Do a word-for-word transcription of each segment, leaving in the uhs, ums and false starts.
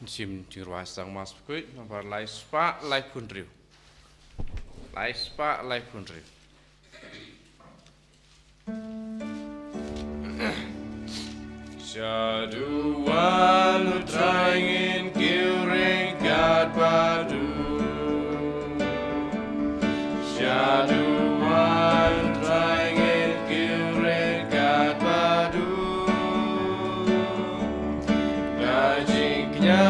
Sim jingrwai sang mas pukui, nambar lai spah lai phew hynriew. Lai spah lai phew hynriew. Shaduwan u Trai ngin kiew ryngkat bad u. Shaduwan u Trai ngin kiew ryngkat bad u. Da jingkñia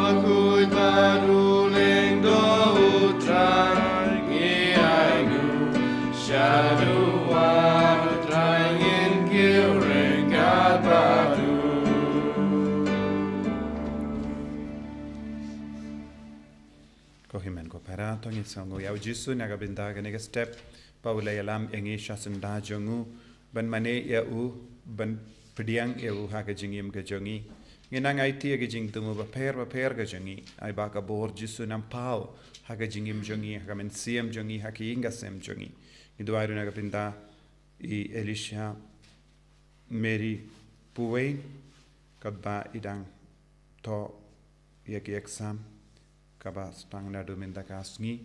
bakhuid bad u lyngdoh u Trai ngi ainguh. Shaduwan u Trai ngin kiew ryngkat bad u. Ko hynmen ko para, to ngin sngewnguh ïa u Jisu na ka bynta kane ka step ba u la ïalam ïa ngi sha syndah jong u, ban mane ïa u, ban pdiang ïa u ha ka jingim ka jong ngi. Ngin nang aiti ïa ka jingthmu bapher bapher ka jong ngi. Ai ba ka bor Jisu nang paw ha ka jingim jong ngi, ha ka mynsiem jong ngi, ha ka ïing ka sem jong ngi. Ngi duwai ruh na ka bynta i Elisha Mary Puwei, katba i dang thoh ïa ki exam, kaba sdang naduh mynta ka sngi,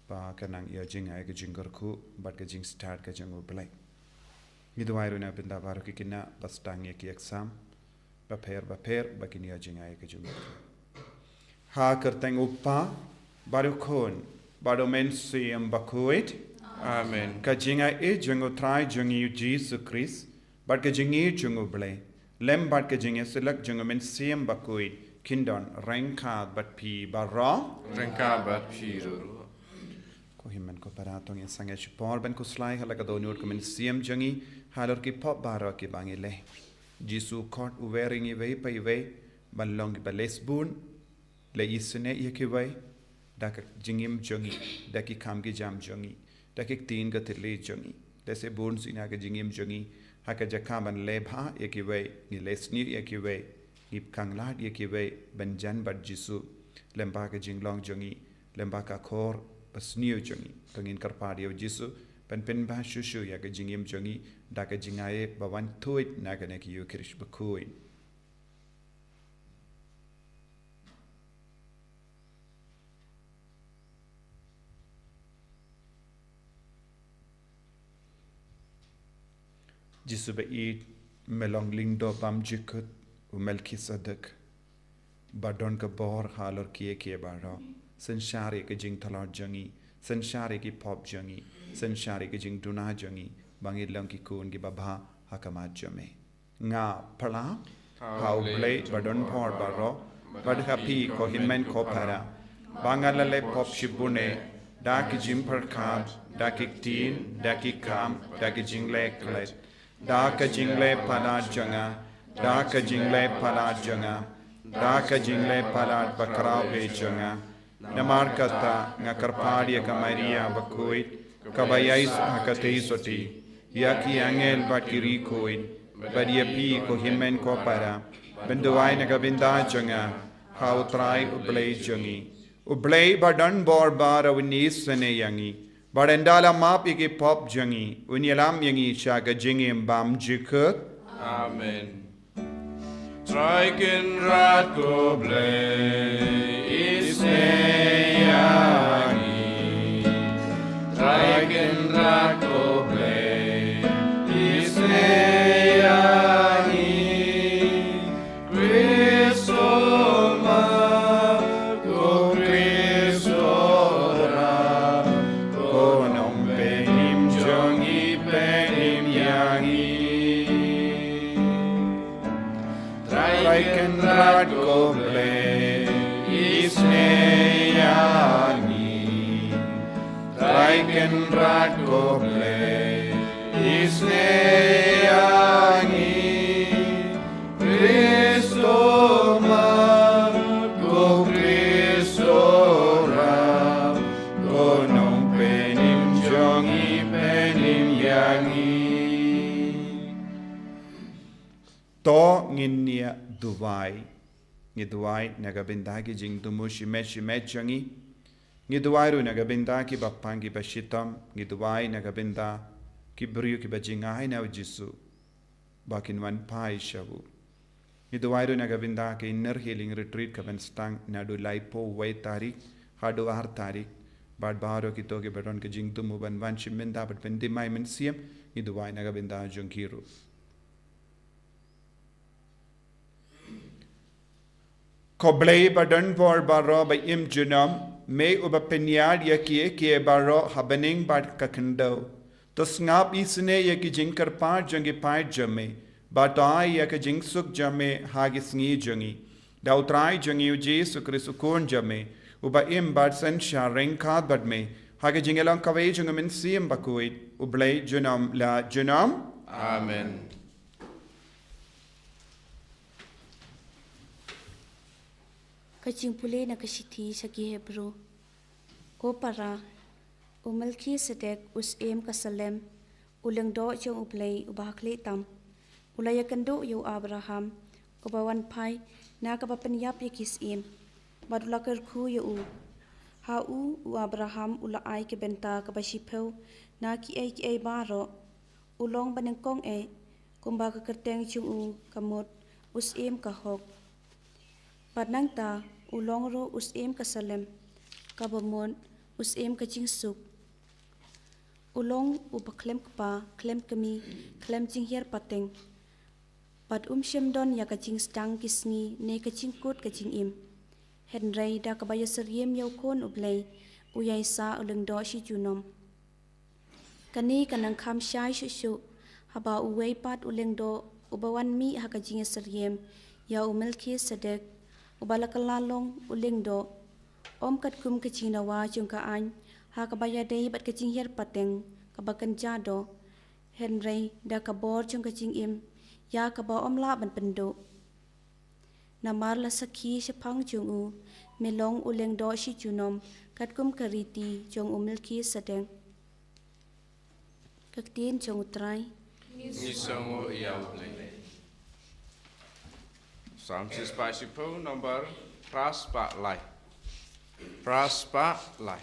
ba ka nang ïoh jngai ka jingkyrkhu bad ka jingstad ka jong u Blei. Ngi duwai ruh na bynta baroh ki khynnah ba sdang ïa ki exam bapher bapher, ba kin ïoh jngai ka jingkyrkhu. Ha ka kyrteng u Kpa bad u Khun bad u Mynsiem Bakhuid. Amen. Ka jingaiei jong u Trai jong ngi u Jisu Khrist, bad ka jingïeit jong u Blei, lem bad ka jingïasyllok jong u Mynsiem Bakhuid, kin don ryngkat bad phi baroh. Ryngkat bad phi ruh. Ko hynmen ko para, to ngin sangeh shipor ban khuslai ha la ka dohnud ka mynsiem jong ngi halor ki pop baroh kiba ngi leh. Jisu, khot uwei ruh iwei pa iwei ban long kiba leh sbun, leh isynei ïa kiwei da ka jingim jong ngi, da ki kam ki jam jong ngi, da ki ktien ka thylliej jong ngi. Lehse bun sien ha ka jingim jong ngi, ha ka jaka ban leh bha ïa kiwei, ngi leh sniew ïa kiwei, ngi khang lad ïa kiwei ban jan bad Jisu, lem bad ka jinglong jong ngi, lem bad ka khor ba sniew jong ngi. To ngin kyrpad ïa u Jisu ban pynbha shuh shuh ïa ka jingim jong ngi da ka jingaiei ba wan thuid na kane ka Ïukharist bakhuid. Jisu ba ïeit, me long lyngdoh bymjukut u Melkisedek. ba don ka bor halor kiei kiei baroh. Synshar ïa ka jingtlot jong ngi, synshar ïa ki pop jong ngi, synshar ïa ka jingduna jong ngi, ba ngin long ki khun kiba bha ha khmat jong me. Nga phla ha U Blei ba don bor baroh, bad ha phi ko hynmen ko para, ba nga la leh pop shibun eh, da ki jingpyrkhat, da ki ktien, da ki kam, da ki jingleh klet, da ka jingleh palat jong nga, da ka jingleh palat jong nga, da ka jingleh palat bakhraw eh jong nga. Namar kata nga kyrpad ïa ka Maria bakhuid, kaba ïaid ha ka theisotti, ïa ki angel bad ki riewkhuid, bad ïa phi ko hynmen ko para, ban duwai na ka bynta jong nga ha U Trai U Blei jong ngi. U Blei ba don bor baroh un isynei ïa ngi, bad ynda la map ïa ki pop jong ngi, un ïalam ïa ngi sha ka jingim bymjukut. Amen. Trai Kynrad ko Blei, isynei ïa ngi. Trai Kynrad ko Blei, isynei ïa ngi. Khrist to map, ko Khrist to rah, ko Nongpynim jong ngi, pynim ïa ngi. Trai Kynrad ko Blei, isynei ïa ngi. Trai Kynrad ko Blei, isynei ïa ngi. Khrist to map, ko Khrist to rah, ko Nongpynim jong ngi, pynim ïa ngi. To ngin ïa duwai. Ngi duwai na ka bynta ki jingthmu shimet shimet jong ngi. Ngi duwai ruh na ka bynta kiba pang kiba shitom. Ngi duwai na ka bynta ki briew kiba jngai na U Jisu, ba kin wan phai sha u. Ngi duwai ruh na ka bynta ki Inner Healing Retreat kaban sdang naduh laiphew wei tarik haduh ar tarik. Bad baroh kito kiba don ka jingthmu ban wan shim bynta bad pynthymmai mynsiem, ngi duwai na ka bynta jong ki ruh. Ko Blei ba don bor baroh ba im junom, me uba pynïaid ïa kiei kiei baroh ha bneng bad ka khyndew. To sngap isynei ïa ki jingkyrpad jong ki paid jong me, bad to ai ïa ka jingsuk jong me ha ki sngi jong ngi. Da U Trai jong ngi U Jisu Khrist U Khun jong me, uba im bad synshar ryngkat bad me, ha ka jingïalong kawei jong U Mynsiem Bakhuid, U Blei junom la junom. Amen. Ka jingpule na ka shithi sha ki Hebru. Ko para, u Melkisedek u syiem ka Salem, u lyngdoh jong U Blei uba ha khlieh tam, u la ïakynduh ïa u Abraham, uba wan phai na kaba pynïap ïa ki syiem, bad u la kyrkhu ïa u. Ha u, u Abraham u la ai ka bynta kaba shiphew na kiei kiei baroh. U long banyngkong eh, kumba ka kyrteng jong u ka mut, u syiem ka hok. Bad nangta u long ruh u syiem ka Salem, kaba mut, u syiem ka jingsuk. U long uba khlem kpa, khlem kmie, khlem jinghiar pateng. Bad um shym don ïa ka jingsdang ki sngi ne ka jingkut ka jingim. Hynrei da kaba ïasyriem ïa U Khun U Blei, u ïaisah u lyngdoh shi junom. Kane ka nang kham shai shuh shuh, haba uwei pat u lyngdoh, uba wan mih ha ka jingïasyriem ïa u Melkisedek, uba la kylla long u lyngdoh, ym katkum ka jingdawa jong ka aiñ, ha kaba ïadei bad ka jinghiar pateng kaba kynja doh, hynrei da ka bor jong ka jingim, ïa kaba ym lah ban pynduh. Namar la sakhi shaphang jong u, me long u lyngdoh shi junom, katkum ka riti jong u Melkisedek. Ka ktien jong U Trai. Ngi sngewnguh ïa U Blei. Salm shispah shiphew, nombar phraspah lai. Phraspah lai.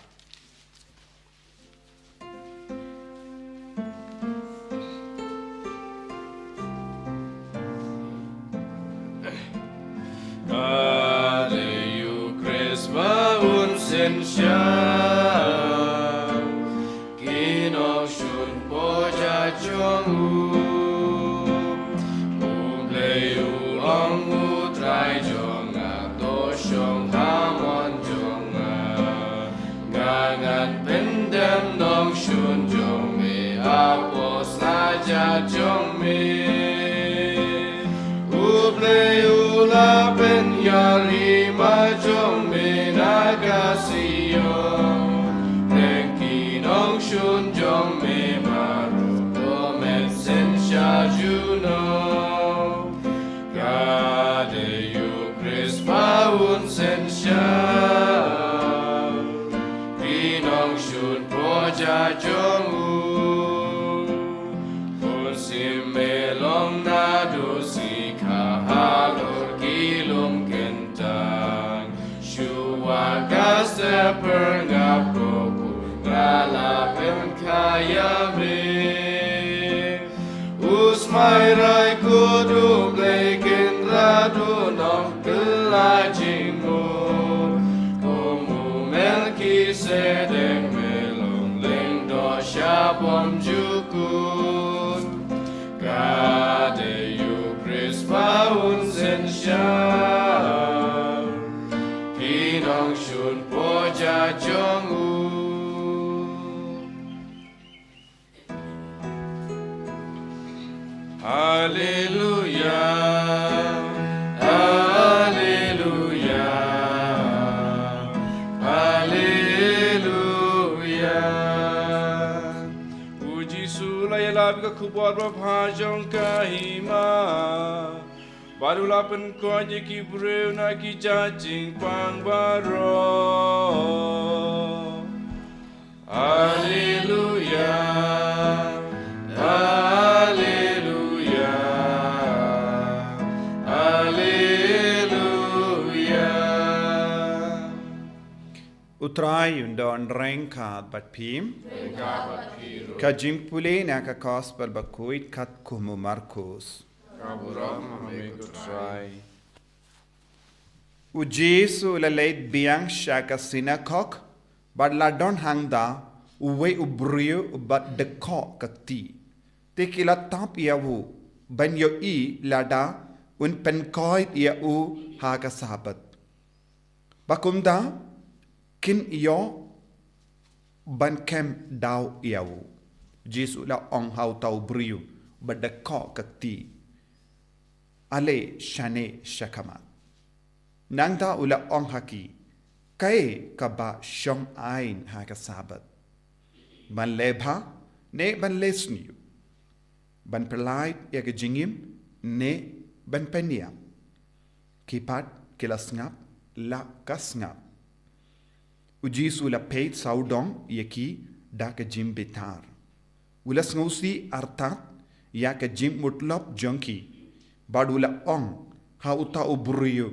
Ka dei U Khrist ba un synshar ki nongshun pyrshah jong u. U Blei u ong, U Trai jong nga, to Dem nongshun jong me, apos la ja jong me. U Blei u la pynïar i ma jong me na ka Sion. Teng ki nongshun jong me marwei, to men synshar junom. Ka dei u Khrist ba un synshar. Ki nongshun pyrshah jong u. Pynshim me long naduh shi kha halor ki lum kyntang. Shuwa ka step pyrngap ko, nga la pynkhia ïa me. U Smai Raikut, U Blei Kynrad u nongkylla jingmut. Kum u Melkisedek me long lyngdoh sha bymjukut. Ka dei u Khrist ba un synshar. Ki nongshun pyrshah jong u. Haleluya, haleluya, haleluya. U Jisu u la ïalap ïa ka khubor babha jong ka hima. Bad u la pynkoit ïa ki briew na ki jait jingpang baroh. Haleluya, haleluya, haleluya. U Trai un don ryngkat bad phi. Ryngkat bad phi ruh. Ka jingpule na ka Gospel bakhuid katkum u Markus. Ka burom ha me ko Trai. U Jisu u la leit biang sha ka sinagog, bad la don hangta uwei u briew uba dkoh ka kti. Te ki la tap ïa u, ban ïohi lada un pynkoit ïa u ha ka Sabbath. Ba kumta, kin ïoh ban kem daw ïa u. Jisu u la ong ha uta u briew ba dkoh ka kti, ale shane shakhmat. Nangta u la ong ha ki, kaei kaba shong aiñ ha ka Sabbath? Ban leh bha ne ban leh sniew? Ban pyllait ïa ka jingim ne ban pynïap? Ki pat ki la sngap la ka sngap. U Jisu u la peit sawdong ïa ki da ka jingbitar. U la sngewsih artat ïa ka jingmutlop jong ki. Bad u la ong ha uta u briew,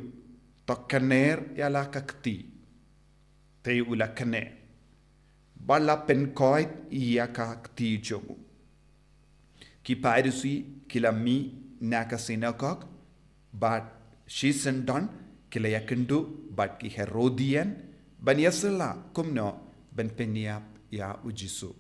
to kner ïa la ka kti. Te u la kner. Bad la pynkoit ïa ka kti jong u. Ki Pharisi ki la mih na ka sinagog, bad shisyndon ki la ïakynduh bad ki Herodian, ban ïasylla kumno ban pynïap ïa u Jisu.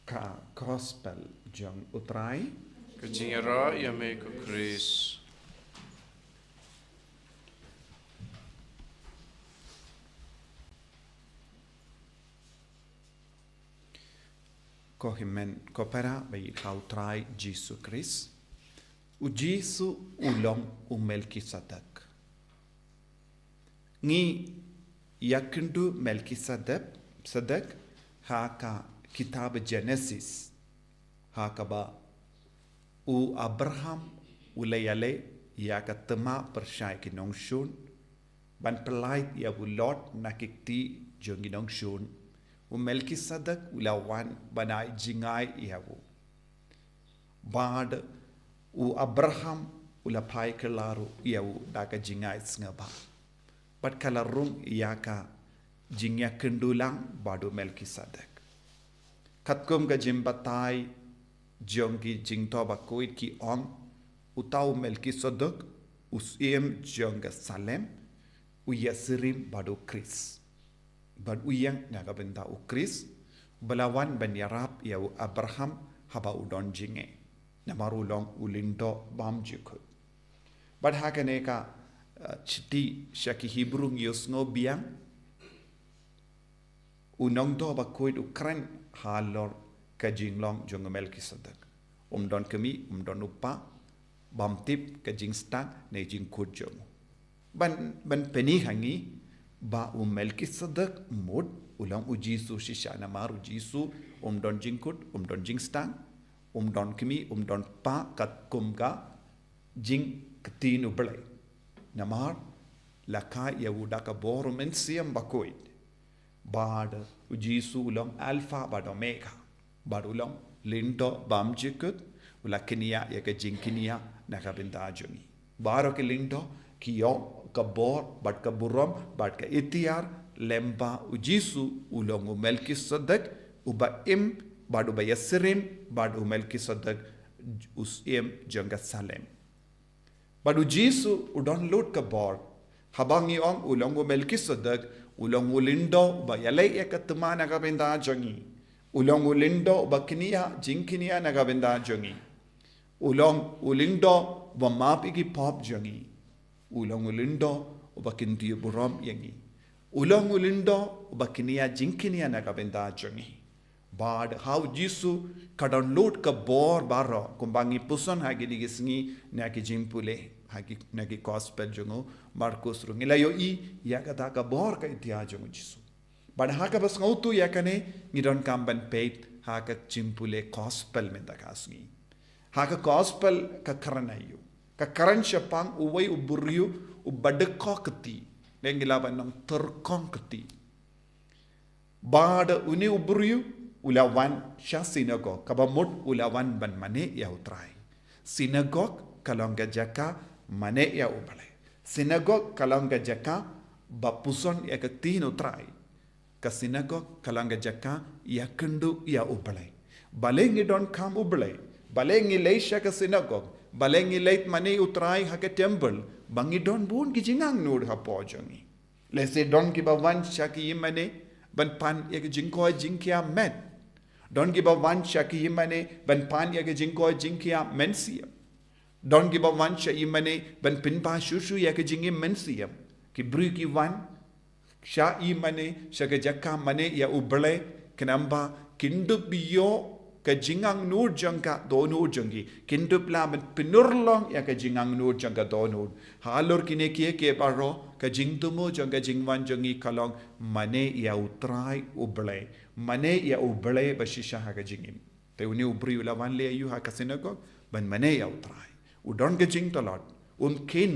Ka Gospel jong u Trai. Ka jingïaroh ïa me ko Khrist. Ko hynmen ko para ba ïeit ha u Trai Jisu Khrist. U Jisu u long u Melkisedek. Ngi ïakynduh Melkisedek, Sedek, ha ka kitab Genesis, ha kaba u Abraham u la ïaleh ïa ka thma pyrshah ki nongshun, ban pyllait ïa u Lot na ki kti jong ki nongshun. U Melkisedek u la wan ban ai jngai ïa u. Bad u Abraham u la phai kylla ruh ïa u da ka jingai sngewbha. Bad ka la rung ïa ka jingïakynduh lang bad u Melkisedek. Katkum ka jingbatai jong ki Jingthoh Bakhuid ki ong, uta u Melkisedek, u syiem jong ka Salem, u ïasyriem bad u Khrist. Bad u ïeng na ka bynta u Khrist, ba la wan ban ïarap ïa u Abraham haba u don jingeh. Namar u long u lyngdoh bymjukut. Bad ha kane ka, eh, shithi sha ki Hebru ngi ïohsngew biang, u nongdoh bakhuid u kren halor ka jinglong jong u Melkisedek. Um don kmie, um don u kpa, bym tip ka jingstad ne jingkhuid jong u. Ban, ban pyni ha ngi ba u Melkisedek mut u long u Jisu shisha, namar u Jisu um don jingkhuid, um don jingstad, um don kmie, um don kpa katkum ka jingktien u Blei. Namar la kha ïa u da ka bor u Mynsiem Bakhuid. Bad u Jisu u long Alpha bad Omega. Bad u long lyngdoh bymjukut, u la kñia ïa ka jingkñia na ka bynta jong ngi. Baroh ki lyngdoh ki ïoh ka bor bad ka burom bad ka iktiar lyngba u Jisu, u long u Melkisedek uba im bad uba ïasyriem bad u Melkisedek u syiem jong ka Salem. Bad u Jisu u don lut ka bor. Haba ngi ong u long u Melkisedek, u long u lyngdoh uba ïaleh ïa ka thma na ka bynta jong ngi. U long u lyngdoh uba kñia jingkñia na ka bynta jong ngi. U long u lyngdoh uba map ïa ki pop jong ngi. U long u lyngdoh uba kyntiew burom ïa ngi. U long u lyngdoh uba kñia jingkñia na ka bynta jong ngi. Bad ha u Jisu ka don lut ka bor baroh, kumba ngi puson ha kine ki sngi na ki jingpule, ha ki, na ki gospel jong u Markus ruh ngi la ïohi ïa kata ka bor ka iktiar jong u Jisu. Bad ha kaba sngewthuh ïa kane ngi donkam ban peit ha ka jingpule gospel mynta ka sngi. Ha ka gospel ka kren aïu? Ka kren shaphang uwei u briew uba dkhot kti, ne ngi lah ban ong tyrkhong kti. Bad une u briew u la wan sha synagog, kaba mut u la wan ban mane ïa u Trai. Synagog ka long ka jaka mane ïa u Blei. Synagog ka long ka jaka ba puson ïa ka ktien u Trai. Ka synagog ka long ka jaka ïakynduh ïa u Blei. Balei ngi donkam u Blei? Balei ngi leit sha ka synagog? Balei ngi leit mane u Trai ha ka temple? Ba ngi don bun ki jingangnud hapoh jong ngi. Lehse don kiba wan sha ki ïingmane ban pan ïa ka jingkoit jingkhiah met. Don kiba wan sha ki ïingmane ban pan ïa ka jingkoit jingkhiah mynsiem. Don kiba wan sha ïingmane ban pynbha shuh shuh ïa ka jingim mynsiem. Ki briew ki wan sha ïingmane, sha ka jaka mane ïa u Blei, khnang ba kin dup ïoh ka jingangnud jong ka dohnud jong ki. Kin dup lah ban pynurlong ïa ka jingangnud jong ka dohnud. Halor kine kiei kiei baroh, ka jingthmu jong ka jingwan jong ngi ka long mane ïa u Trai u Blei. Mane ïa u Blei ba shisha ha ka jingim. Te une u briew u la wan leh aïu ha ka synagog? Ban mane ïa u Trai. U don ka jingtlot. Um kheiñ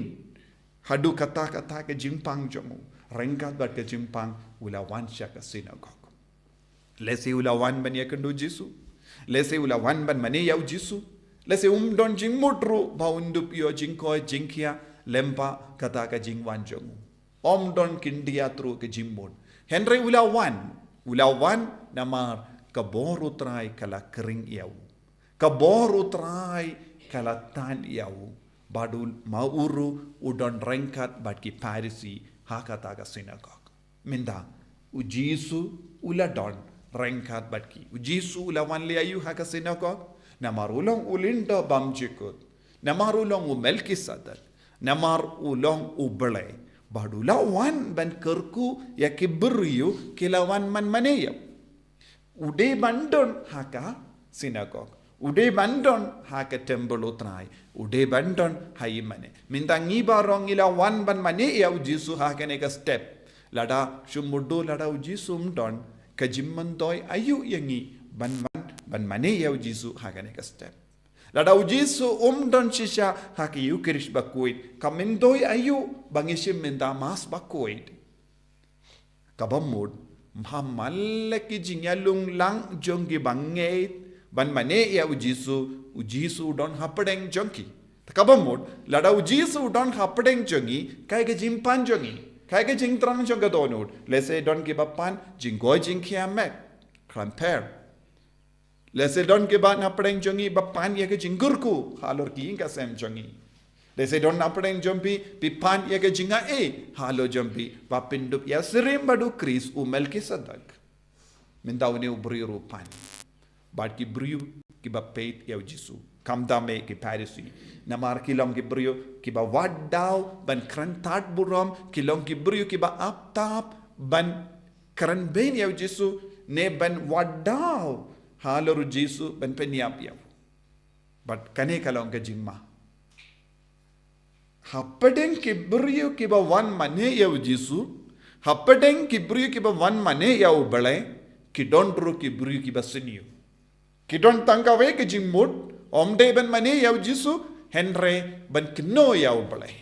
haduh katta katta ka jingpang jong u. Ryngkat bad ka jingpang u la wan sha ka synagog. Lehse u la wan ban ïakynduh Jisu. Lehse u la wan ban mane ïa u Jisu. Lehse um don jingmut ruh ba un dup ïoh jingkoit jingkhiah lyngba kata ka jingwan jong u. Um don khyndiat ruh ka jingmut. Hynrei u la wan, u la wan namar ka bor u Trai ka la khring ïa u. Ka bor u Trai ka la tan ïa u. Bad u ma u ruh u don ryngkat bad ki Pharisi ha kata ka synagog. Mynta u Jisu u la don ryngkat bad ki. U Jisu u la wan leh aïu ha ka synagog? Namar u long u lyngdoh bymjukut. Namar u long u Melkisedek. Namar u long u Blei. Bad u la wan ban kyrkhu ïa ki briew ki la wan ban mane ïa u. U dei ban don ha ka synagog. U dei ban don ha ka temple u Trai. U dei ban don ha ïingmane. Mynta ngi baroh ngi la wan ban mane ïa u Jisu ha kane ka step. Lada shu mutdur lada u Jisu um don, ka jingmyntoi aïu ïa ngi ban man, ban mane ïa u Jisu ha kane ka step. Lada u Jisu um don shisha ha ka Eukharist bakhuid, ka myntoi aïu ba ngi shim mynta Mass bakhuid? Kaba mut, ha man la ki jingïalong lang jong ki bangeit ban mane ïa u Jisu, u Jisu u don hapdeng jong ki. Te kaba mut, lada u Jisu u don hapdeng jong ngi, kaei ka jingpan jong ngi, kaei ka jingthrang jong ka dohnud? Lehse don kiba pan jingkoit jingkhiah met. Khlem pher. Lehse don kiba na pdeng jong ngi ba pan ïa ka jingkyrkhu halor ki ïing ka sem jong ngi. Lehse don na pdeng jong phi, phi pan ïa ka jingai halor jong phi, ba phin dup ïasyriem bad u Khrist u Melkisedek. Mynta une u briew ruh u pan. Bad ki briew kiba peit ïa u Jisu. Kam da me ki Pharisi. Namar ki long ki briew kiba wad daw ban kren tad burom, ki long ki briew kiba ap tap ban kren bein ïa u Jisu, ne ban wad daw halor u Jisu ban pynïap ïa u. Bad kane ka long ka jingma. Hapdeng ki briew kiba wan mane ïa u Jisu, hapdeng ki briew kiba wan mane ïa u Blei, ki don ruh ki briew kiba sniew. Ki don tang kawei ka jingmut, ym dei ban mane ïa u Jisu, hynrei ban kynnoh ïa u Blei.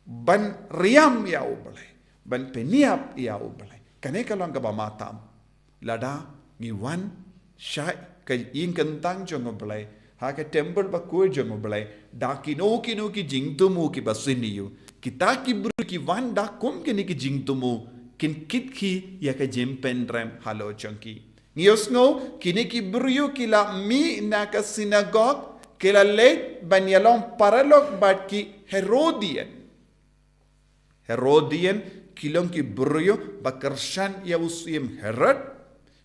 Ban riam ïa u Blei, ban pynïap ïa u Blei. Kane ka long kaba ma tam. Lada ngi wan sha ka ïing kyntang jong u Blei, ha ka temple bakhuid jong u Blei, da kino kino ki jingthmu kiba sniew, kita ki briew ki wan da kum kine ki jingthmu, kin kit ki ïa ka jingpynrem halor jong ki. Ngi ïohsngew, kine ki briew ki la mih na ka synagog, ki la leit ban ïalong paralok bad ki Herodian. Herodian, ki long ki briew ba kyrshan ïa u syiem Herod,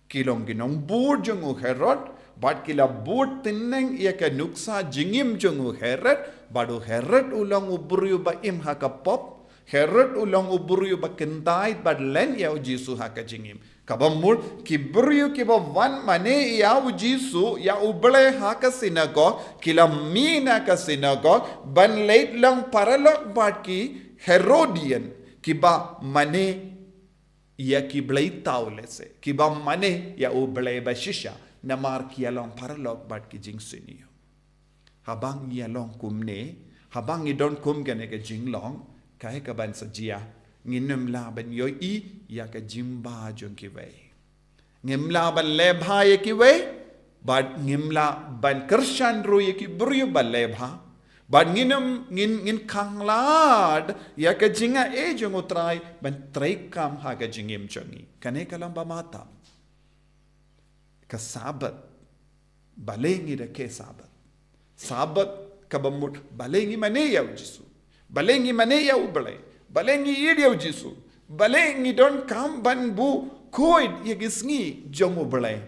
ki long ki nongbud jong u Herod, bad ki la bud tyneng ïa ka nuksa jingim jong u Herod, bad u Herod u long u briew ba im ha ka pop, Herod u long u briew ba kyntait bad len ïa u Jisu ha ka jingim. Kaba mut, ki briew kiba wan mane ïa u Jisu, ïa u Blei ha ka synagog, ki la mih na ka synagog, ban leit long paralok bad ki Herodian, kiba mane ïa ki blei thaw lehse, kiba mane ïa u Blei ba shisha, namar ki ïalong paralok bad ki jingsniew. Haba ngi ïalong kumne, haba ngi don kum kane ka jinglong, kaei kaban sa jia, ngin ym lah ban ïohi ïa ka jingbha jong kiwei. Ngim lah ban lehbha ïa kiwei, bad ngim lah ban kyrshan ruh ïa ki briew ba lehbha, bad ngin ym, ngin, ngin khanglad ïa ka jingai jong u Trai ban treikam ha ka jingim jong ngi. Kane ka long ba ma tam. Ka Sabbath. Balei ngi rakhe Sabbath? Sabbath kaba mut balei ngi mane ïa u Jisu, balei ngi mane ïa u Blei, balei ngi ïeit ïa u Jisu, balei ngi donkam ban buh khuid ïa ki sngi jong u Blei.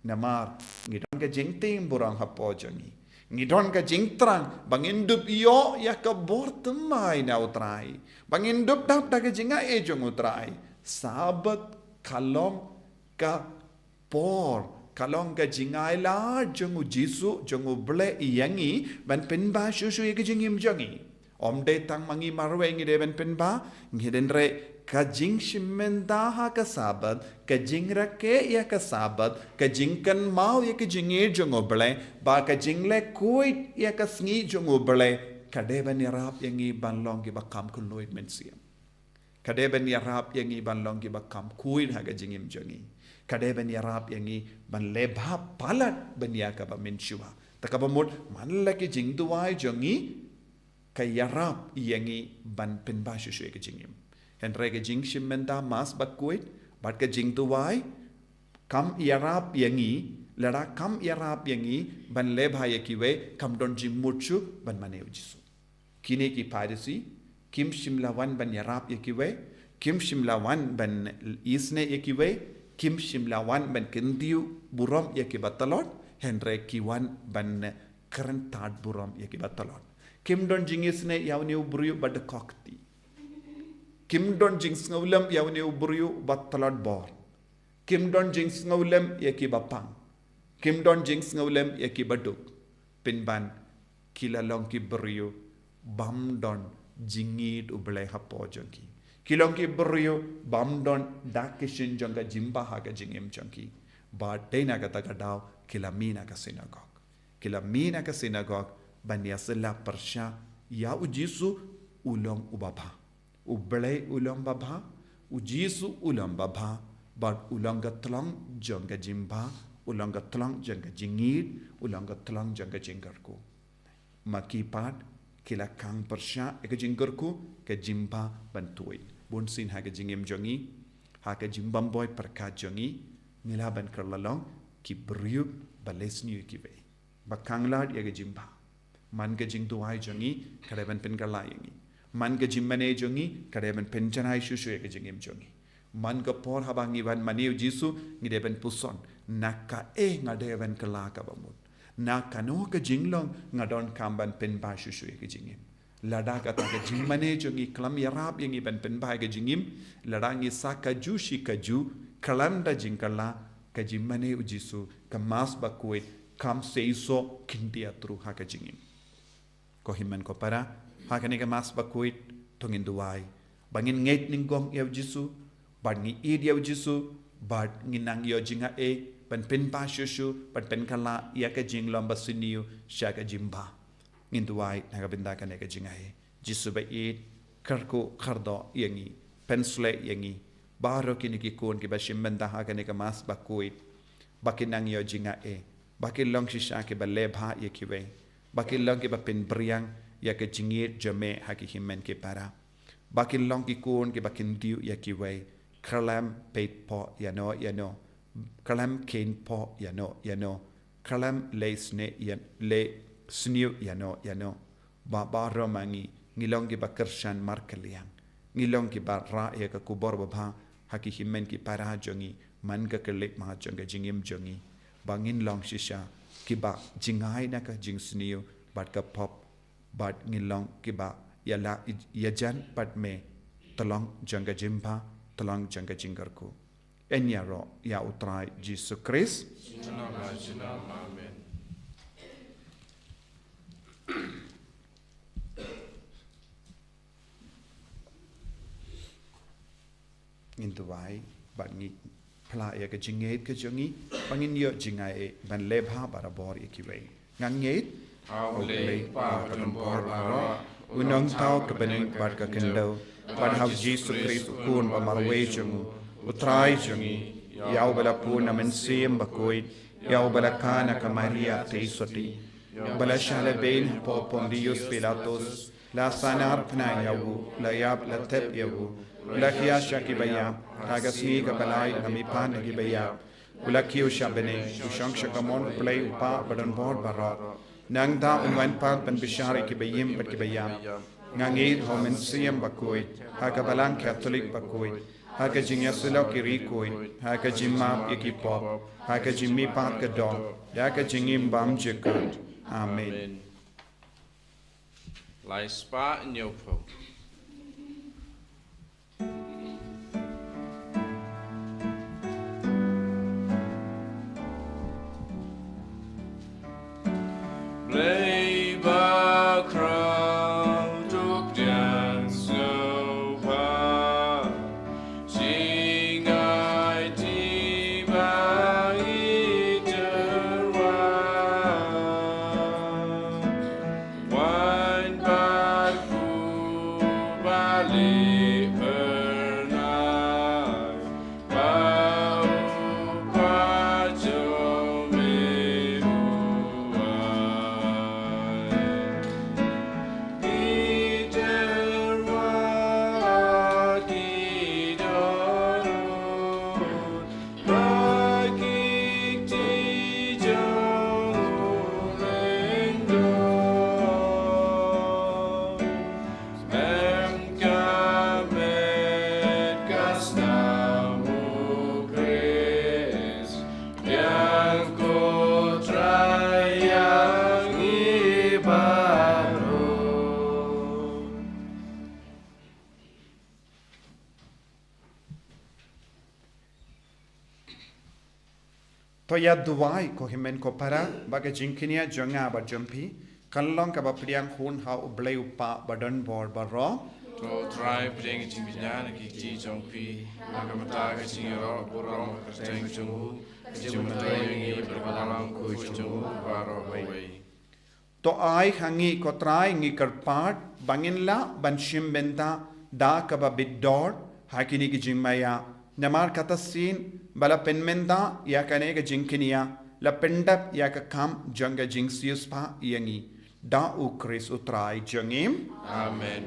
Namar ngi don ka jingtim burom hapoh jong ngi. Ngi don ka jingthrang ba ngin dup ïoh ïa ka bor thymmai na u Trai, ba ngin dup dap da ka jingai jong u Trai. Sabbath ka long ka por, ka long ka jingailad jong u Jisu, jong u Blei ïa ngi, ban pynbha shuh shuh ïa ka jingim jong ngi. Ym dei tang ma ngi marwei ngi dei ban pynbha, ngi dei re ka jingshim bynta ha ka Sabbath, ka jingrakhe ïa ka Sabbath, ka jingkynmaw ïa ka jingïeit jong u Blei, bad ka jingleh khuid ïa ka sngi jong u Blei, ka dei ban ïarap ïa ngi ban long kiba kham kylluid mynsiem. Ka dei ban ïarap ïa ngi ban long kiba kham khuid ha ka jingim jong ngi. Ka dei ban ïarap ïa ngi ban lehbha palat ban ïa kaba mynshuwa. Te kaba mut man la ki jingduwai jong ngi ka ïarap ïa ngi ban pynbha shuh shuh ïa ka jingim. Hynrei ka jingshim bynta Mass bakhuid bad ka jingduwai kam ïarap ïa ngi, lada kam ïarap ïa ngi ban lehbha ïa kiwei, kam don jingmut shuh ban mane ïa u Jisu. Kine ki Pharisi kim shym la wan ban ïarap ïa kiwei, kim shym la wan ban isynei ïa kiwei, kim shym la wan ban kyntiew burom ïa kiba tlot, hynrei ki wan ban kren tad burom ïa kiba tlot. Kim don jingisynei ïa une u briew ba dkhot kti. Kim don jingsngewlem ïa une u briew ba tlot bor. Kim don jingsngewlem ïa kiba pang. Kim don jingsngewlem ïa kiba duk. Pynban ki la long ki briew bym don jingïeit u Blei hapoh jong ki. Ki long ki briew bym don dak ki shin jong ka jingbha ha ka jingim jong ki. Bad dei na kata ka daw ki la mih na ka synagog. Ki la mih na ka synagog ban ïasyllok pyrshah ïa u Jisu u long uba bha. U Blei u long ba bha, u Jisu u long ba bha, bad u long ka tlong jong ka jingbha, u long ka tlong jong ka jingïeit, u long ka tlong jong ka jingkyrkhu. Ma ki pat ki la khang pyrshah ïa ka jingkyrkhu, ka jingbha ban tuid. Bunsien ha ka jingim jong ngi, ha ka jingbymhok pyrkhat jong ngi, ngi lah ban kylla long ki briew ba leh sniew ïa kiwei. Ba khanglad ïa ka jingbha. Man ka jingduwai jong ngi ka dei ban pynkylla ïa ngi. Man ka jingmane jong ngi ka dei ban pynjanai shuh shuh ïa ka jingim jong ngi. Man ka por haba ngi wan mane ïa u Jisu ngi dei ban puson, na kaei nga dei ban kylla kaba mut? Na kano ka jinglong nga donkam ban pynbha shuh shuh ïa ka jingim. Lada kata ka jingmane jong ngi kam ïarap ïa ngi ban pynbha ïa ka jingim, lada ngi sa kajuh shi kajuh, khlem da jingkylla, ka jingmane u Jisu, ka Mass Bakhuid, kam seisoh khyndiat ruh ha ka jingim. Ko hynmen ko para, ha kane ka Mass Bakhuid, to ngin duwai ba ngin ngeit nyngkong ïa u Jisu, bad ngi ïeit ïa u Jisu, bad ngin nang ïoh jingaiei ban pynbha shuh shuh, ban pynkylla ïa ka jinglong basniew sha ka jingbha. Ngin duwai na ka bynta kane ka jingaiei. Jisu ba ïeit, kyrkhu kyrdoh ïa ngi, pynshlei ïa ngi. Baroh kine ki khun kiba shim bynta ha kane ka Mass Bakhuid, ba kin nang ïoh jingaiei, ba kin long shisha kiba leh bha ïa kiwei, ba kin long kiba pynbiang ïa ka jingïeit jong me ha ki hynmen ki para. Ba kin long ki khun kiba kyntiew ïa kiwei, khlem peit phoh ïano ïano, khlem kheiñ phoh ïano ïano, khlem leh sniew ïa, leh sniew ïano ïano. Ba baroh ma ngi, ngi long kiba kyrshan markylliang. Ngi long kiba rah ïa ka khubor babha ha ki hynmen ki para jong ngi, man ka khyllipmat jong ka jingim jong ngi. Ba ngin long shisha kiba jngai na ka jingsniew bad ka pop, bad ngin long kiba ïa la ï-, ïajan bad me, tyllong jong ka jingbha, tyllong jong ka jingkyrkhu. Yn ïaroh ïa u Trai Jisu Khrist. Junom la junom. Amen. Ngin duwai bad ngi phla ïa ka jingngeit ka jong ngi, ba ngin ïoh jingaiei ban leh bha barabor ïa kiwei. Nga ngeit ha U Blei, U Kpa badonbor baroh, U Nongthaw ka bneng bad ka khyndew, bad ha U Jisu Khrist U Khun ba marwei jong U, U Trai jong ngi, ïa uba la pun na Mynsiem Bakhuid, ïa uba la kha na ka Maria Theisotti, uba la shah lehbeiñ hapoh Pontius Pilatus, la sahnarphna ïa u, la ïap, la thep ïa u, la khia sha kiba ïap, ha ka sngi kaba lai la mihpat na kiba ïap, u la kiew sha bneng, u shong sha kamon U Blei U Kpa badonbor baroh. Nangta un wan pat ban bishar ïa kiba im bad kiba ïap. Nga ngeit ha U Mynsiem Bakhuid, ha ka Balang Katholik bakhuid, ha ka jingïasyllok ki riewkhuid, ha ka jingmap ïa ki pop, ha ka jingmihpat ka doh, ha ka jingim bymjukut. Amen. Lai spah hynñiewphew. Blei bakhraw, to khñiang sngewbha, jngai ti ba ngi tyrwa. Wan bad u ba lieh phyrnai, ba u Kpa jong me u ai. Ngi tyrwa ki dohnud, ba ki kti jong u lyngdoh. Mem ka met ka snam U Khrist, biang ko Trai ïa ngi baroh. To ïa duwai ko hynmen ko para, ba ka jingkñia jong nga bad jong phi kan long kaba pdiang hun ha U Blei U Kpa badonbor baroh. To Trai, pdiang ka jingkñia na ki kti jong phi, na ka bynta ka jingïaroh burom ka kyrteng jong u, ka jingmyntoi ïa ngi bad ka balang bakhuid jong u baroh kawei. To ai ha ngi ko Trai, ngi kyrpad, ba ngin lah ban shim bynta da kaba bit dor ha kine ki jingmaïa. Namar kata shisien ba la pynmynta ïa kane ka jingkñia, la pyndep ïa ka kam jong ka jingsiewspah ïa ngi. Da U Khrist U Trai jong ngi. Amen.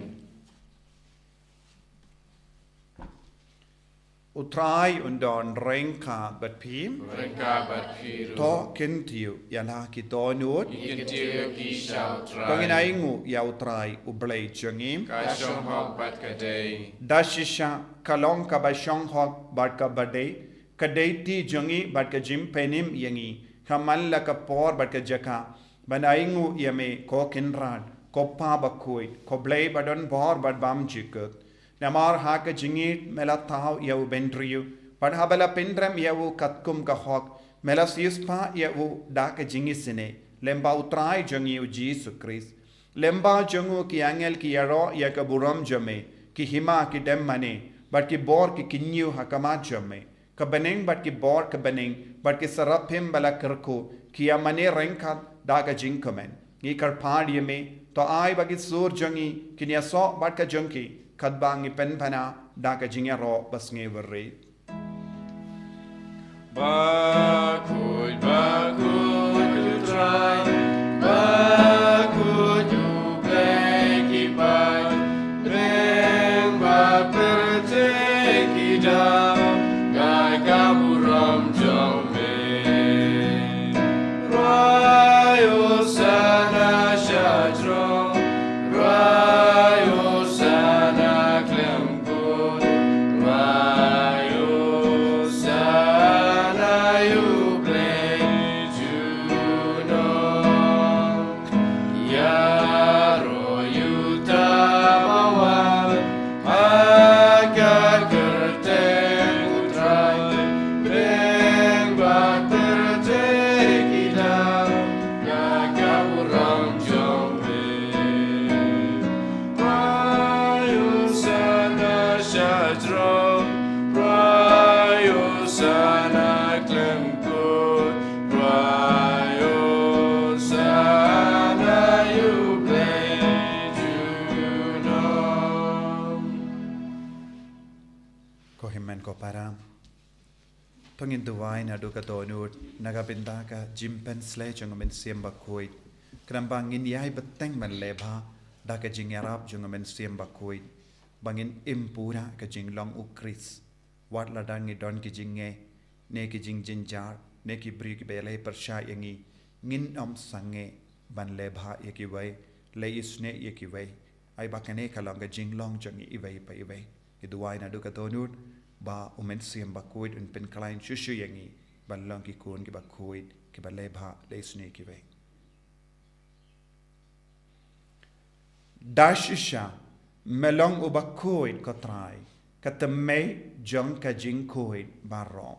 U Trai un don ryngkat bad phi. Ryngkat bad phi ruh. To kyntiew ïa la ki dohnud. Ngi kyntiew ïa ki sha U Trai. To ngin ainguh ïa U Trai U Blei jong ngi. Ka shong hok bad ka dei. Da shisha ka long kaba shong hok bad kaba dei, ka dei ti jong ngi bad ka jingpynim ïa ngi. Ka man la ka por bad ka jaka ban ainguh ïa me, ko Kynrad, ko Pa bakhuid, ko Blei badonbor bad bymjukut. Namar ha ka jingïeit me la thaw ïa u bynriew, bad haba la pynrem ïa u katkum ka hok, me la siewspah ïa u da ka jingisynei lyngba U Trai jong ngi U Jisu Khrist. Lyngba jong u ki angel ki ïaroh ïa ka burom jong me, ki hima ki dem mane, bad ki bor ki kynñiew ha khmat jong me. Ka bneng bad ki bor ka bneng bad ki seraphim ba la kyrkhu ki ïa mane ryngkat da ka jingkmen. Ngi kyrpad ïa me, to ai ba ki sur jong ngi kin ïasoh bad ka jong ki, katba ngi pynbna da ka jingïaroh basngewrit. Bakhuid, bakhuid U Trai, bakhuid U Blei ki paid, bad pyrthei ki dap ïa ka burom jong me. Rwai Hosana sha jrong, rwai Hosana khlem kut, rwai Hosana ïa U Blei junom. Ïaroh ïa uta ba wan ha ka kyrteng U Trai, bad pyrthei ki dap ïa ka burom jong me. Rwai Hosana sha jrong, rwai Hosana khlem kut, rwai Hosana ïa U Blei junom. Ko hynmen ko para, to ngin duwai naduh ka dohnud na ka bynta ka jingpynshlei jong U Mynsiem Bakhuid, khnang ba ngin ïai bteng ban leh bha da ka jingïarap jong U Mynsiem Bakhuid, ba ngin im pura ka jinglong U Khrist. Wat lada ngi don ki jingeh, ne ki jingjynjar, ne ki briew kiba ïaleh pyrshah ïa ngi, ngin ym sangeh ban leh bha ïa kiwei, leh isynei ïa kiwei. Ai ba kane ka long ka jinglong jong ngi iwei pa iwei. Ngi duwai naduh ka dohnud ba U Mynsiem Bakhuid un pynkhlaiñ shuh shuh ïa ngi ban long ki khun kiba khuid, kiba leh bha, leh isynei ïa kiwei. Da shisha me long uba khuid, ko Trai, ka tymmen jong ka jingkhuid baroh.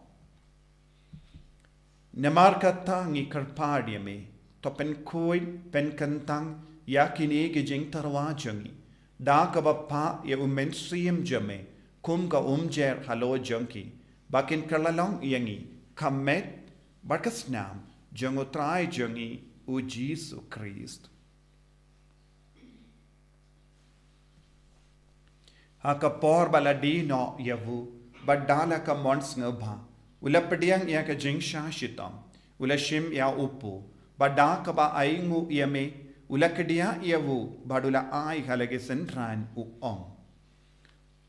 Namar kata ngi kyrpad ïa me, to pynkhuid, pynkyntang ïa kine ki jingtyrwa jong ngi da kaba phah ïa U Mynsiem jong me kum ka umjer halor jong ki, ba kin kylla long ïa ngi ka met bad ka snam jong U Trai jong ngi U Jisu Khrist. Ha ka por ba la die noh ïa u, bad da la ka mon sngewbha, u la pdiang ïa ka jingshah shitom, u la shim ïa u pu, bad da kaba ainguh ïa me, u la kdiah ïa u, bad u la ai ha la ki synran, u ong: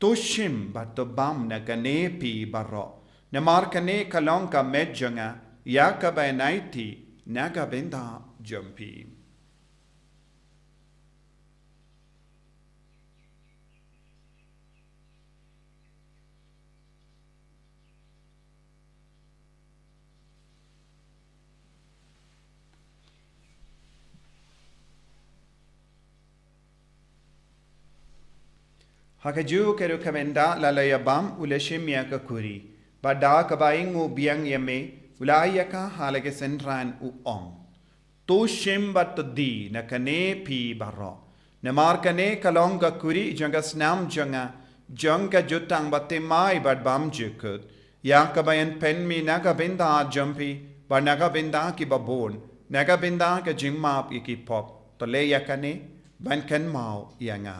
To shim bad to bam na kane phi baroh, namar kane ka long ka met jong nga, ïa kaba yn aiti na ka bynta jong phi. Ha kajuh ka ruh, ka mynta la la ïa bam, u la shim ïa ka khuri, bad da kaba ainguh biang ïa me, u la ai ïa ka ha la ki synran, u ong: To shim bad to die na kane phi baroh, namar kane ka long ka khuri jong ka snam jong nga, jong ka jutang bathymmai bad bymjukut, ïa kaba yn pynmih na ka bynta jong phi bad na ka bynta kiba bun, na ka bynta ka jingmap ïa ki pop. To leh ïa kane ban kynmaw ïa nga.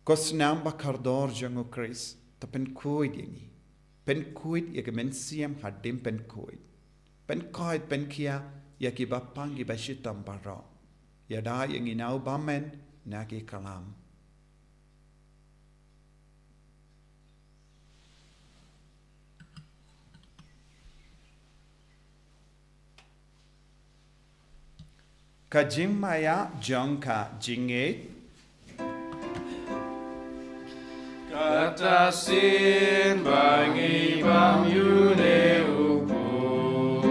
Ko snam ba kordor jong U Khrist, to pynkhuid ïa ngi. Pynkhuid ïa ka mynsiem hadien pynkhuid. Pynkhuid, pynkhia ïa kiba pang, kiba shitom baroh. Ïada ïa ngi na u bymman, na ki klam. Ka jingmaïa jong ka jingngeit. Kata sien ba ngi bam ïa une u bun,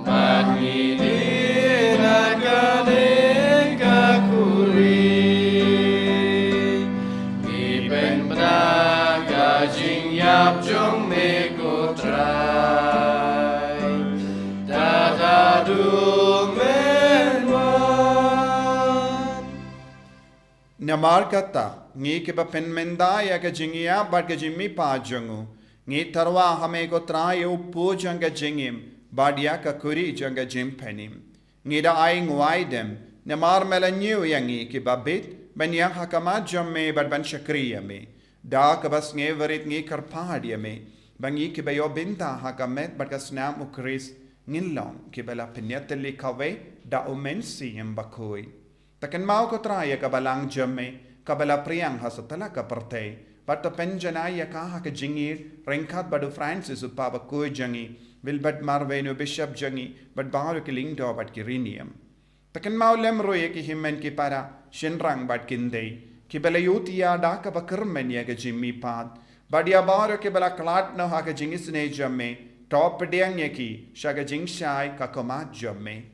bad ngi dih na kane ka khuri, ngi pynbna ka jingïap jong me ko Trai, da haduh men wan. Namar kata, ngi kiba pynmynta ïa ka jingïap bad ka jingmihpat jong u, ngi tyrwa ha me ko Trai ïa u pud jong ka jingim, bad ïa ka khuri jong ka jingpynim. Ngi da ai ngwai dem, namar me la ñiew ïa ngi kiba bit, ban ïaid ha khmat jong me bad ban shakri ïa me. Da kaba sngewrit ngi kyrpad ïa me, ba ngi kiba ïoh bynta ha ka met bad ka snam u Khrist, ngin long kiba la pynïatylli kawei da u Mynsiem Bakhuid. To kynmaw ko Trai ïa ka balang jong me, kaba la phriang ha satlak ka pyrthei, bad to pynjanai ïa ka ha ka jingïeit, ryngkat bad u Francis u Papa bakhuid jong ngi, Wilbert Marwein u Bishop jong ngi, bad baroh ki lyngdoh bad ki riewniam. To kynmaw lem ruh ïa ki hynmen ki para, shynrang bad ki khyndai, kiba la ïohi ïa da kaba kyrmen ïa ka jingmihpat, bad ïa baroh kiba la khlad noh ha ka jingisynei jong me, to pdiang ïa ki sha ka jingshai ka khmat jong me.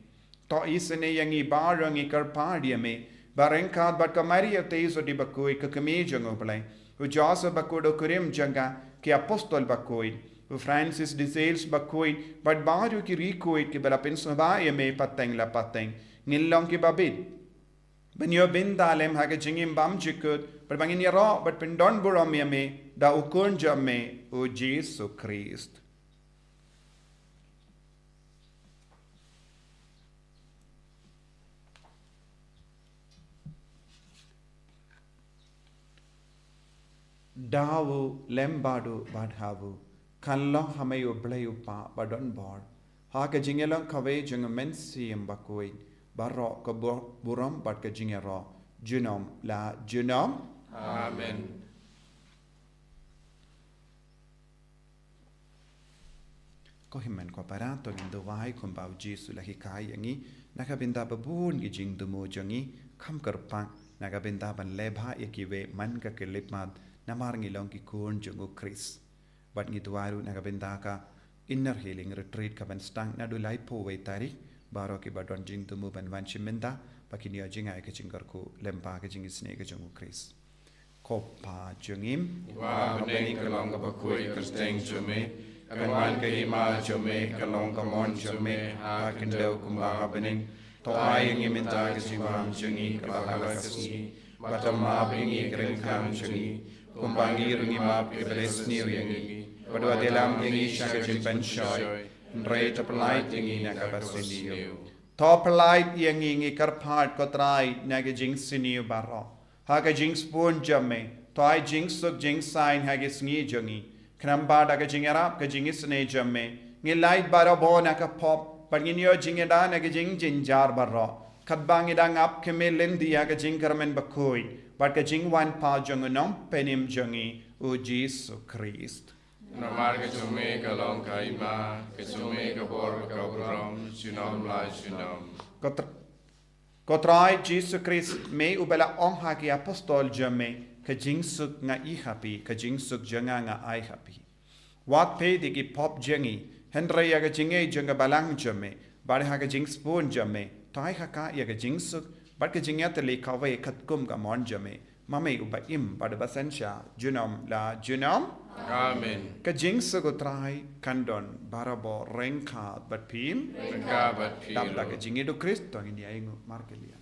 To isynei ïa ngi baroh, ngi kyrpad ïa me, ba ryngkat bad ka Maria Theisotti bakhuid ka kmie jong u Blei, u Joseph bakhuid u kurim jong ka, ki apostol bakhuid, u Francis de Sales bakhuid, bad baroh ki riewkhuid kiba la pynsngewbha ïa me pateng la pateng, ngin long kiba bit ban ïoh bynta lem ha ka jingim bymjukut, bad ba ngin ïaroh bad pyndonburom ïa me da u Khun jong me, u Jisu Khrist. Da u lem bad u bad ha u, kan long ha me u Blei u Kpa badonbor, ha ka jingïalong kawei jong u Mynsiem Bakhuid, baroh ka bu-, burom bad ka jingïaroh, junom la junom. Amen. Ko hynmen ko para, to ngin duwai kumba u Jisu u la hikai ïa ngi, na ka bynta ba bun ki jingthmu jong ngi, kham kyrpang na ka bynta ban leh bha ïa kiwei man ka khyllipmat, namar ngi long ki khun jong u Khrist. Bad ngi duwai ruh na ka bynta ka Inner Healing Retreat kaban sdang naduh laiphew wei tarik, baroh kiba don jingthmu ban wan shim bynta, ba kin ïoh jngai ka jingkyrkhu lem bad ka jingisynei ka jong u Khrist. Ko Pa jong ngi, uba ha bneng, ka long ka bakhuid ka kyrteng jong me, kan wan ka hima jong me, kan long ka mon jong me ha ka khyndew kumba ha bneng. To ai ïa ngi mynta ka jingbam jong ngi kaba ha la ka sngi, bad to map ïa ngi ki ryngkang jong ngi, kumba ngi ruh ngi map ïa kiba la sniew ïa ngi, bad wat ïalam ïa ngi sha ka jingpynshoi, hynrei to pyllait ïa ngi na kaba sniew. To pyllait ïa ngi, ngi kyrpad ko Trai, na ka jingsniew baroh. Ha ka jingsbun jong me, to ai jingsuk jingsaiñ ha ka sngi jong ngi. Khnang ba da ka jingïarap ka jingisynei jong me, ngin lait barabor na ka pop, bad ngin ïoh jingïada na ka jingjynjar baroh, katba ngi dang ap khmih lynti ïa ka jingkyrmen bakhuid bad ka jingwan pat jong u Nongpynim jong ngi, u Jisu Khrist. Namar ka jong me ka long ka hima, ka jong me ka bor, ka burom, junom la junom. Ko Tr-, ko Trai Jisu Khrist, me uba la ong ha ki apostol jong me, ka jingsuk nga ai ha phi, ka jingsuk jong nga nga ai ha phi. Wat peit ïa ki pop jong ngi, hynrei ïa ka jingngeit jong ka balang jong me, bad ha ka jingsbun jong me, to ai ha ka ïa ka jingsuk bad ka jingïatylli kawei katkum ka mon jong me, ma me uba im bad uba synshar junom la junom. Amen. Ka jingsuk u Trai kan don barabor ryngkat bad phi. Ryngkat bad phi ruh. Dap da ka jingïeit u Khrist, to ngin ïa ïnguh markylliang.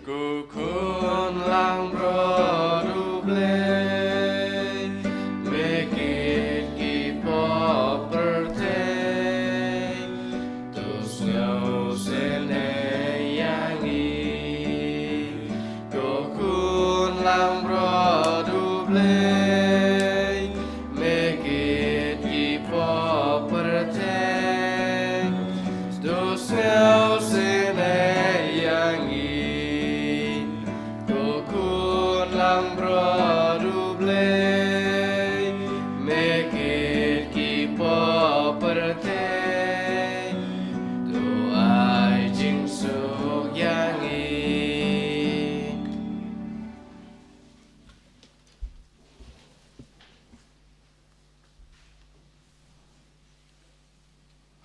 Ko Khun langbrot U Blei, me kit ki pop pyrthei, to sngewsynei ïa ngi. Ko Khun langbrot U Blei, me kit ki pop pyrthei, to sngewsynei ïa ngi.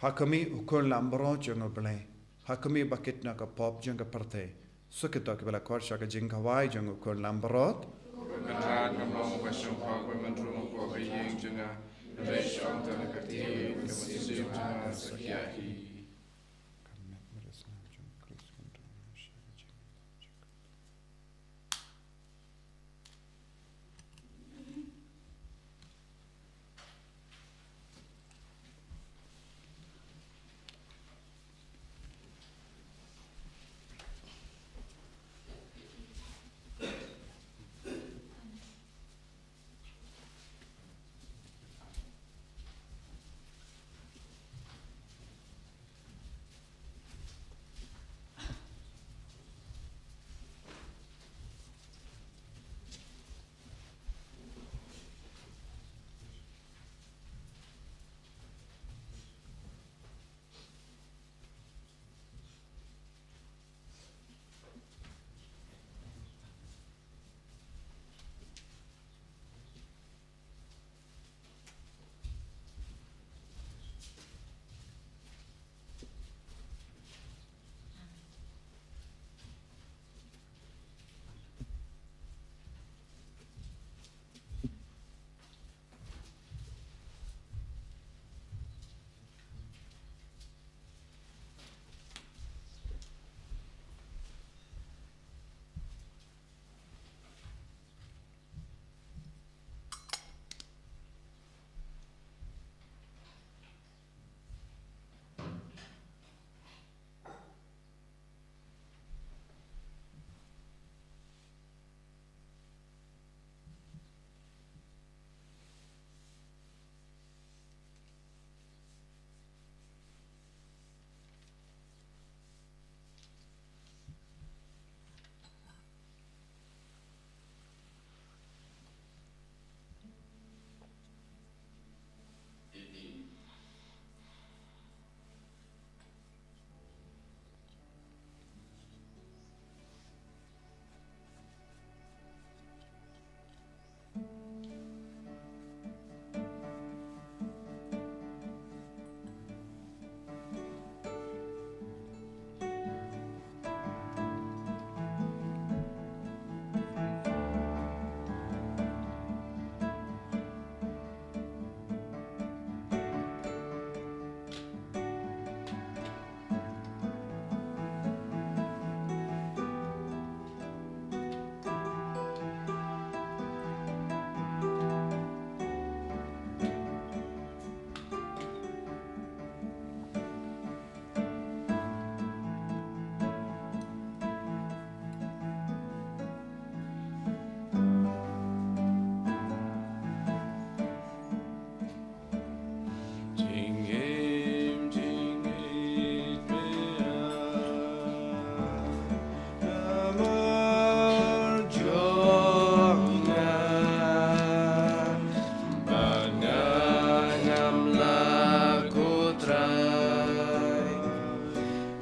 Ha khmih u Khun Langbrot jong U Blei, ha khmih ba kit na ka pop jong ka pyrthei. Suk ïa kito kiba la khot sha ka jingkhawai jong u Khun Langbrot. Kynrad ngam long ba shong pha ba man rung ko ka ïing jong nga. Hynrei shong tang ka ktien ka mynsiem jong nga sa khia hi.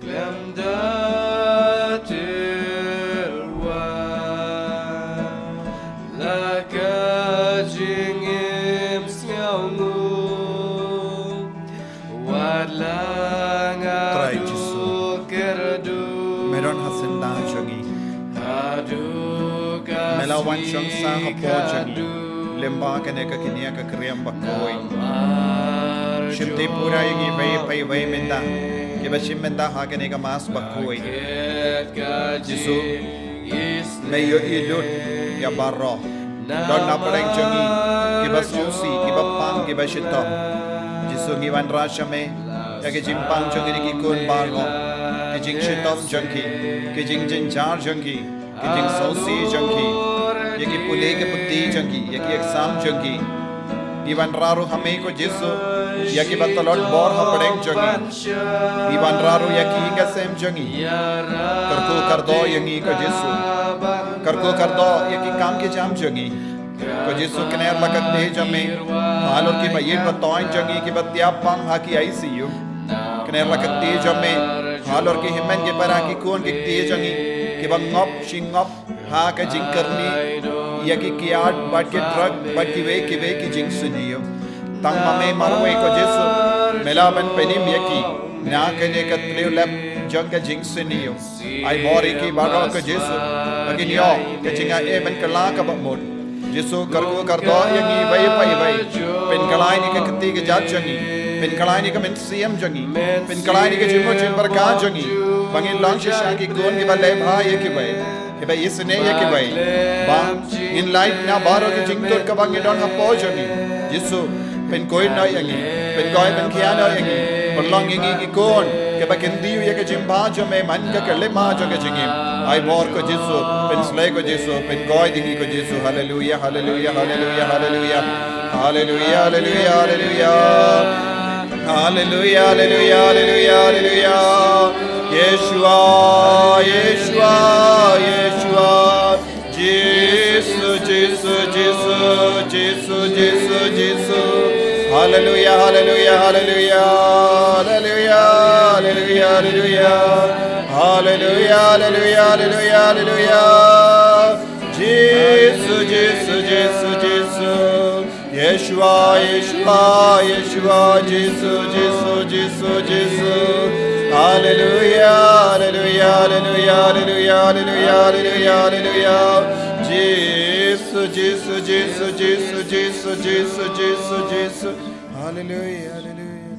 Khlem da tyrwa la ka jingim sngewnguh, wat la nga Trai Jisu, kyrduh. Me don ha syndah jong ngi. Me la wan shong sah hapoh jong ngi lyngba kane ka kñia ka kriam bakhuid. Shim tip pura ïa ngi iwei pa iwei mynta kiba shim bynta ha kane ka Mass bakhuid. Jisu, me ïohi lut ïa baroh. Don na pdeng jong ngi kiba sngewsih, kiba pang, kiba shitom. Jisu, ngi wanrah sha me ïa ki jingpang jong ngi ki khun baroh, ki jingshitom jong ki, ki jingjynjar jong ki, ki jingsngewsih jong ki, ïa ki pule ki puthi jong ki, ïa ki exam jong ki. Ngi wanrah ruh ha me ko Jisu ïa kiba tlot bor ha pdeng jong ngi. Ngi wanrah ruh ïa ki ïing ki sem jong ngi. Kyrkhu kyrdoh ïa ngi ko Jisu. Kyrkhu kyrdoh ïa ki kam ki jam jong ngi. Ko Jisu, kner la ka kti jong me halor kiba ïeit ba toiñ jong ngi kiba thiah pang ha ki I C U. Kner la ka kti jong me halor ki hynmen ki para, ki khun ki kti jong ngi kiba ngop shi ngop ha ka jingkyrni ïa ki kiad bad ki drug bad kiwei kiwei ki jingsniew. Tang ma me marwei ko Jisu, me lah ban pynim ïa ki na kane ka tliw lep jong ka jingsniew. Ai bor ïa ki baroh ko Jisu, ba kin ïoh ka jingaiei ban kylla kaba mut. Jisu, kyrkhu kyrdoh ïa ngi iwei pa iwei. Pynkylla ïa ka kti ka jait jong ngi. Pynkylla ïa ka mynsiem jong ngi. Pynkylla ïa ka jingmut jingpyrkhat jong ngi, ba ngin long shisha ki khun kiba leh bha ïa kiwei, kiba isynei ïa kiwei. Ba ngin lait na baroh ki jingtut kaba ngi don hapoh jong ngi. Jisu, pynkhuid noh ïa ngi, pynkhuid pynkhia noh ïa ngi. Pynlong ïa ngi ki khun kiba kyntiew ïa ka jingbha jong me man ka khyllipmat jong ka jingim. Ai bor ko Jisu, pynsleh ko Jisu, pynkhuid ïa ngi ko Jisu. Haleluia, haleluia, haleluia, haleluia. Haleluia, haleluia, haleluia. Haleluia, haleluia, haleluia, haleluia. Yeshua, Yeshua, Yeshua. Jisu, Jisu, Jisu, Jisu, Jisu, Jisu. Haleluia, haleluia, haleluia. Haleluia, haleluia, haleluia. Haleluia, haleluia, haleluia, haleluia. Jisu, Jisu, Jisu, Jisu. Yeshua, Yeshua, Yeshua, Jisu, Jisu, Jisu, Jisu. Haleluia, haleluia, haleluia, haleluia. Jisu, Jisu, Jisu, Jisu, Jisu, Jisu, Jisu, Jisu. Haleluia, haleluia.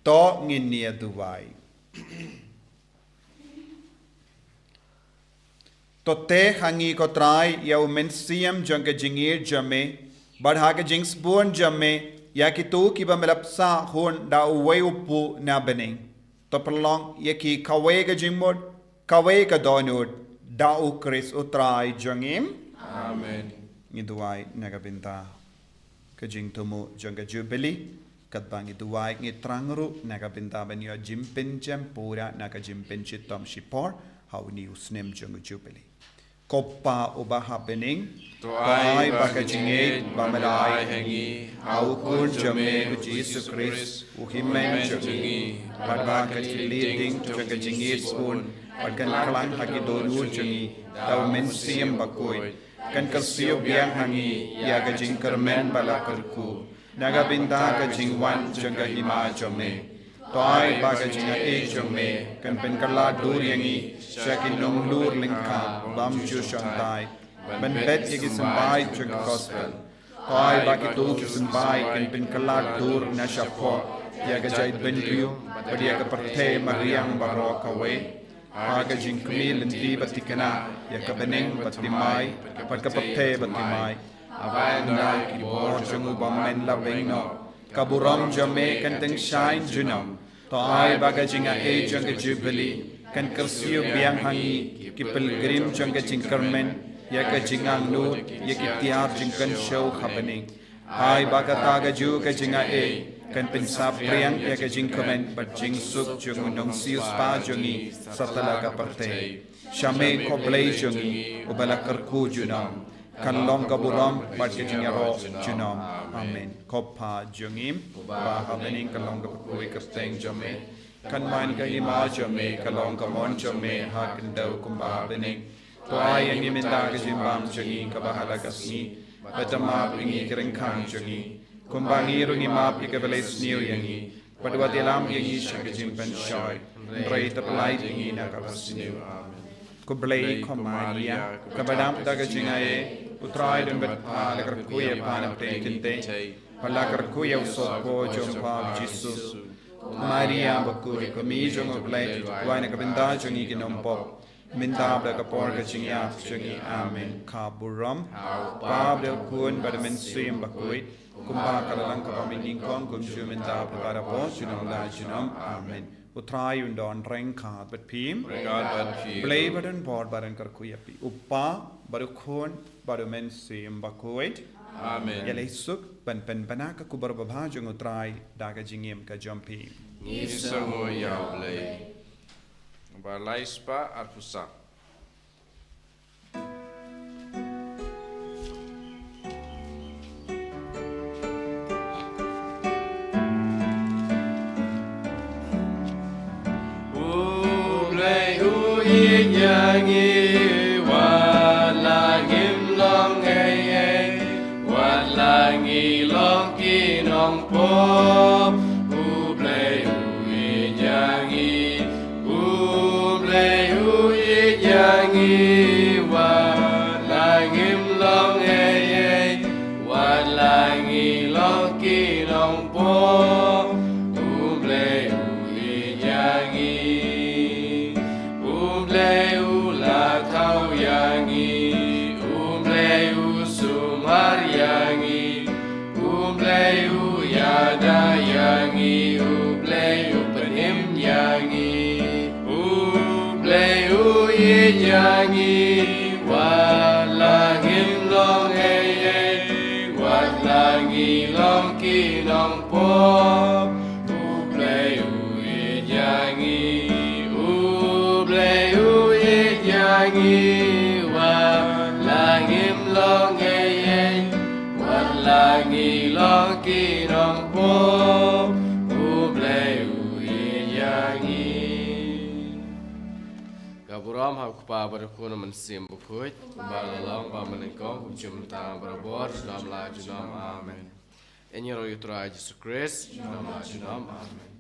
To ngin ïa duwai. To teh ha ngi ko Trai ïa u mynsiem jong ka jingïeit jong me, bad ha ka jingsbun jong me ïa kito kiba me la pynshah hun da uwei u pud na bneng. To pynlong ïa ki kawei ka jingmut, kawei ka dohnud, da u Khrist u Trai jong ngi. Amen. Ngi duwai na ka bynta ka jingthmu jong ka Jubili, katba ngi duwai ngi thrang ruh na ka bynta ban ïoh jingpynjem pura na ka jingpynshitom shipor ha une u snem jong ka Jubili. Ko Pa uba ha bneng, to ai ba ka jingïeit ba me la ai ha ngi ha u Khun jong me u Jisu Khrist, u hynmen jong ngi, bad ba ka jingïeit jong ka jingïeit sbun, bad kan kylla ha ki dohnud jong ngi da u Mynsiem Bakhuid, kan kyrsiew biang ha ngi ïa ka jingkyrmen ba la kyrkhu na ka bynta ka jingwan jong ka hima jong me. To ai ba ka jingaiei jong me kan pynkylla dur ïa ngi sha ki nonglur lyngkha bym ju shontai, ban bet ïa ki symbai jong ka gospel. To ai ba kito ki symbai kan pynkylla dur na shapoh ïa ka jaitbynriew bad ïa ka pyrthei mariang baroh kawei, ha ka jingkhmih lynti bad thikna ïa ka bneng bad thymmai bad ka pyrthei bad thymmai. Haba ynda ki bor jong u bymmen la weng noh, ka burom jong me kan tyngshaiñ junom. To ai ba ka jingaiei jong ka Jubili kan kyrsiew biang ha ngi ki pilgrim jong ka jingkyrmen ïa ka jingangnud ïa ki tiar jingkynshew ha bneng. Ai ba kata kajuh ka jingaiei kan pynsaphriang ïa ka jingkmen bad jingsuk jong u nongsiewspah jong ngi satlak ka pyrthei. Sha me ko Blei jong ngi uba la kyrkhu junom, kan long ka burom bad ka jingïaroh junom. Amen. Ko Pa jong ngi uba ha bneng, kan long ka kyrteng jong me, kan wan ka hima jong me, kan long ka mon jong me ha khyndew kumba ha bneng. To ai ïa ngi mynta ka jingbam jong ngi kaba ha la ka sngi, bad to map ïa ngi ki ryngkang jong ngi, kumba ngi ruh ngi map ïa kiba leh sniew ïa ngi. Bad wat ïalam ïa ngi sha ka jingpynshoi, hynrei to pyllait ïa ngi na kaba sniew. Amen. Ko Blei ko Maria, kaba dap da ka jingaiei, u Trai u don bad pha, la kyrkhu ïa pha na pdeng kynthei, bad la kyrkhu ïa u sopor jong pha u Jisu. Maria bakhuid, ko Mei jong u Blei, duwai na ka bynta jong ngi ki nongpop, mynta bad ha ka por ka jingïap jong ngi. Amen. Ka burom ha u Pa bad ha u Khun bad ha u Mynsiem Bakhuid, kumba ka la long ka bym ïaid nyngkong, kumjuh mynta bad ha ka por junom la junom. Amen. U Trai un don ryngkat bad phi. Ryngkat bad phi. Blei ba don bor ba don kyrkhu ïa phi, u Pa bad u Khun bad u Mynsiem Bakhuid. Amen. Ïaleh suk ban pynbna ka khubor babha jong u Trai da ka jingim ka jong phi. Ngi sngewnguh ïa u Blei. Ba lai spah arphew saw. U Blei u ïeit ïa ngi, wat la ngim Nongpop, U Blei u ïeit ïa ngi, U Blei u ïeit ïa ngi, wat la ngim long ei ei, wat la ngi long ki nongpop, U Blei u ïeit ïa ngi, U Blei u la thaw ïa ngi, U Blei u sumar ïa ngi, U Blei u ïada ïa ngi, U Blei u pynim ïa ngi, U Blei u ïeit ïa ngi, wat la ngim long ei ei, wat la ngi long ki nongpop, U Blei u ïeit ïa ngi, U Blei u ïeit ïa ngi, wat la ngim long ei ei, wat la ngi long ki nongpop, U Blei u ïeit ïa ngi. Ka burom ha u Kpa bad u Khun bad u Mynsiem Bakhuid, kumba la long, ba mynnyngkong, kumjuh mynta, barabor, junom la junom. Amen. Ïaroh ïa u Trai Jisu Khrist, junom la junom. Amen.